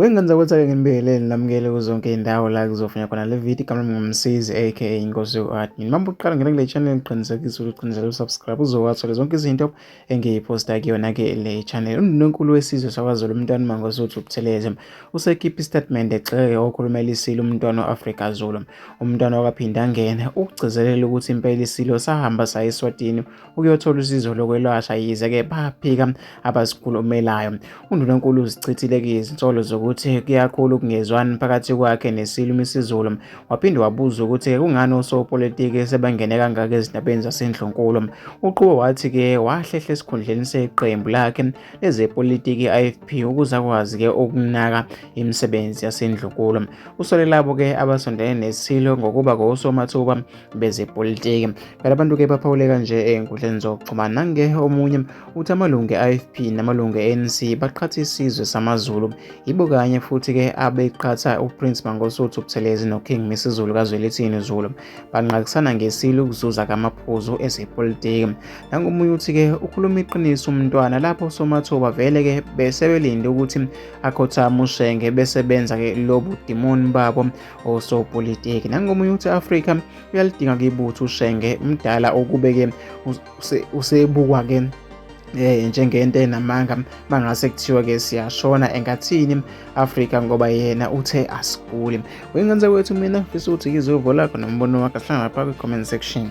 Wengenza ukuthi ake nginibingelele namukele kuzonke iy'ndawo la kuzofunya khona le video. Igama lami nguMsizi aka Inkosi u-Admin. Uma uqala ngena kule channel qinisekisa ukuthi uqinisele usubscribe uzowathola zonke izinto engiyiphosta kuyona-ke le channel. Undunankulu wesizwe sakwaZulu uMntwana uMangosuthu Buthelezi usekhiphe isitatimende egxeke okhulumela iSilo uMntwana u-Afrika Zulu. UMntwana wakwaPhindangene ukugcizelela ukuthi impela iSilo sahamba saya eSwatini ukuyothola usizo lokwelashwa yize-ke baphika abasikhulumelayo. UNdunankulu uzichithile-ke izinsolo zokuthi kuyakhula ukungezwani phakathi kwakhe neSilo uMisizulu. Waphinde wabuza ukuthi-ke kungani osopolitiki sebengene kangaka ezindabeni zasendlunkulu. Uqhube wathi-ke wahlehla esikhundleni seqembu lakhe lezepolitiki i-IFP ukuze akwazi-ke ukunaka imisebenzi yasendlunkulu. Usole labo-ke abasondelene neSilo ngokuba ngosomathuba bezepolitiki. Phela abantu-ke baphawule kanje ey'nkundleni zokuxhumana. Nange omunye uthi amalungu e-IFP namalungu e-ANC baqhatha isizwe samaZulu. Yibo kanye futhi-ke abeqhatha uPrince Mangosuthu Buthelezi noKing Misizulu kaZwelithini Zulu. Banqakisana ngesilo ukuzuza kamaphuzu ezepolitiki. Nangomunye uthi-ke ukhuluma iqiniso umntwana lapho somathuba vele-ke besebelinde ukuthi akhothame uShenge bese benza-ke lobu dimoni babo osopolitiki. Nangomunye uthi Afrika uyalidinga ke ibutho uShenge umdala ukube ke usebukwa ke njengento enamanga mangase kuthiwa ke siyashona engathini Afrika ngoba yena uthe asiguli. Wengenze kwethu mina ngifisa ukuthi ngizovo lakho nombono wakho, sihlangana lapha kwi-comment section.